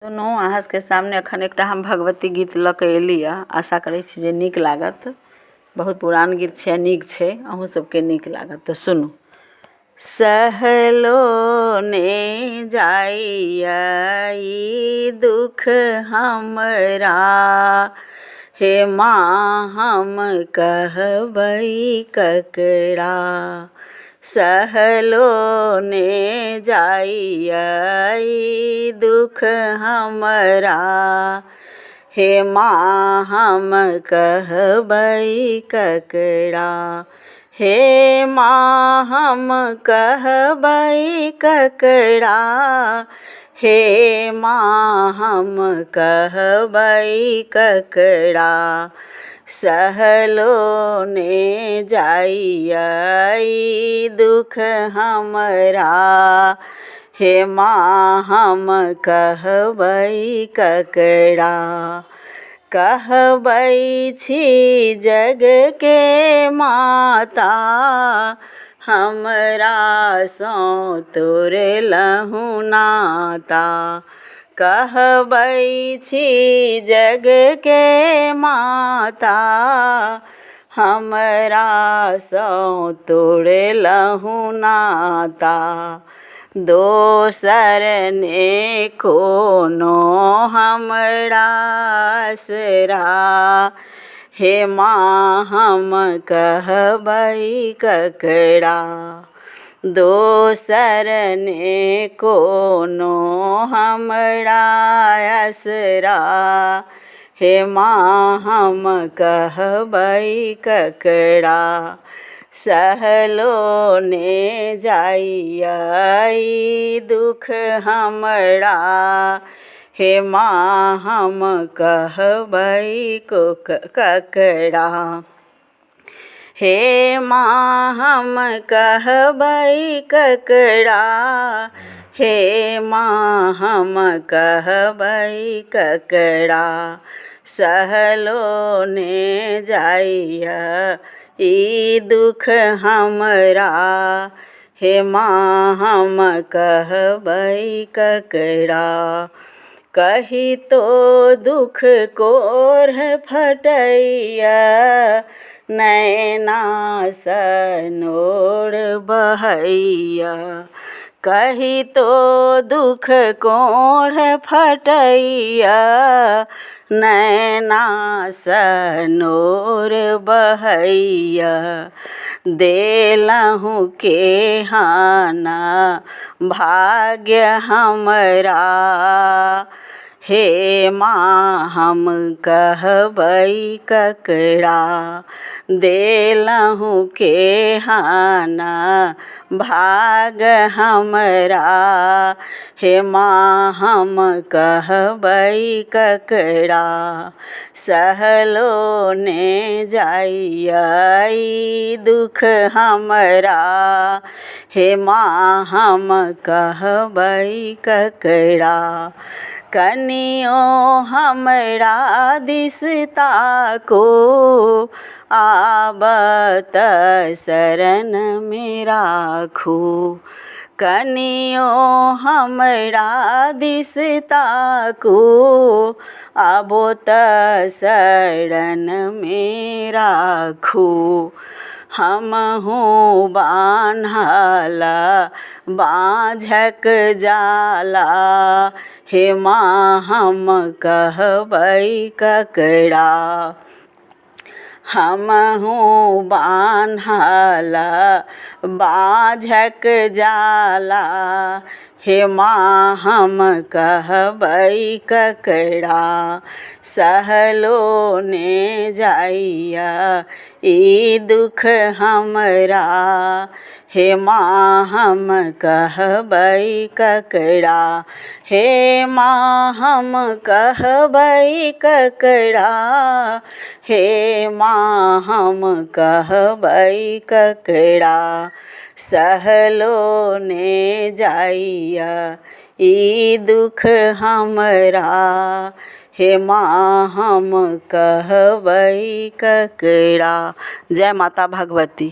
सुनू, अहाँ सभके सामने एखन एकटा हम भगवती गीत लऽ कऽ एली हँ। आशा करै छी जे नीक लागत। बहुत पुरान गीत छै, नीक छै, अहूँ सभके नीक लागत। तऽ सुनू। सहलो ने जाइए ई दुख हमरा, हे माँ हम कहबै ककरा। सहलो ने जाइए ई दुख हमरा, हे माँ हम कहबै ककरा। हे माँ हम कहबै ककरा, हे माँ हम कहबै ककरा। सहलो ने जाइए ई दुख हमरा, हे माँ हम कहबै ककरा। कहबै छी जगके माता, हमरासँ तोड़लहुँ नाता। कहबै छी जगके माता, हमरासँ तोड़लहुँ नाता। दोसर ने कोनो हमरा आसरा, हे माँ हम कहबै ककरा। दोसर ने कोनो हमरा आसरा, हे माँ हम कहबै ककरा। सहलो ने जाइए ई दुख हमरा, हे माँ हम कहबै ककरा। हे माँ हम कहबै ककरा, हे माँ हम कहबै ककरा। सहलो ने जाइए ई दुख हमरा, हे माँ हम कहबै ककरा। कहितो दुख कोढ़ फटैए, नैनासँ नोर बहैए। कहितो दुख कोढ़ फटैए, नैनासँ नोर बहैए। देलहुँ केहन भाग्य हमरा, हे माँ हम कहबै ककरा। देलहुँ केहन भाग हमरा, हे माँ हम कहबै ककरा। सहलो ने जाइए ई दुख हमरा, हे माँ हम कहबै ककरा। कनियो हमरा दिस ताको, आबत शरणमे राखू। कनियो हमरा दिस ताकू, आबो तऽ शरणमे राखू। हमहूँ बान्हल बाँझक जाला, हे माँ हम कहबै ककरा। हमहूँ बान्हल बाँझक जाला, हे माँ हम कहबै ककरा। सहलो ने जाइए ई दुख हमरा, हे माँ हम कहबै ककरा। हे माँ हम कहबै ककरा, हे माँ हम कहबै ककरा। सहलो ने जाइए ई दुख हमरा, हे माँ हम कहबै ककरा। जय माता भगवती।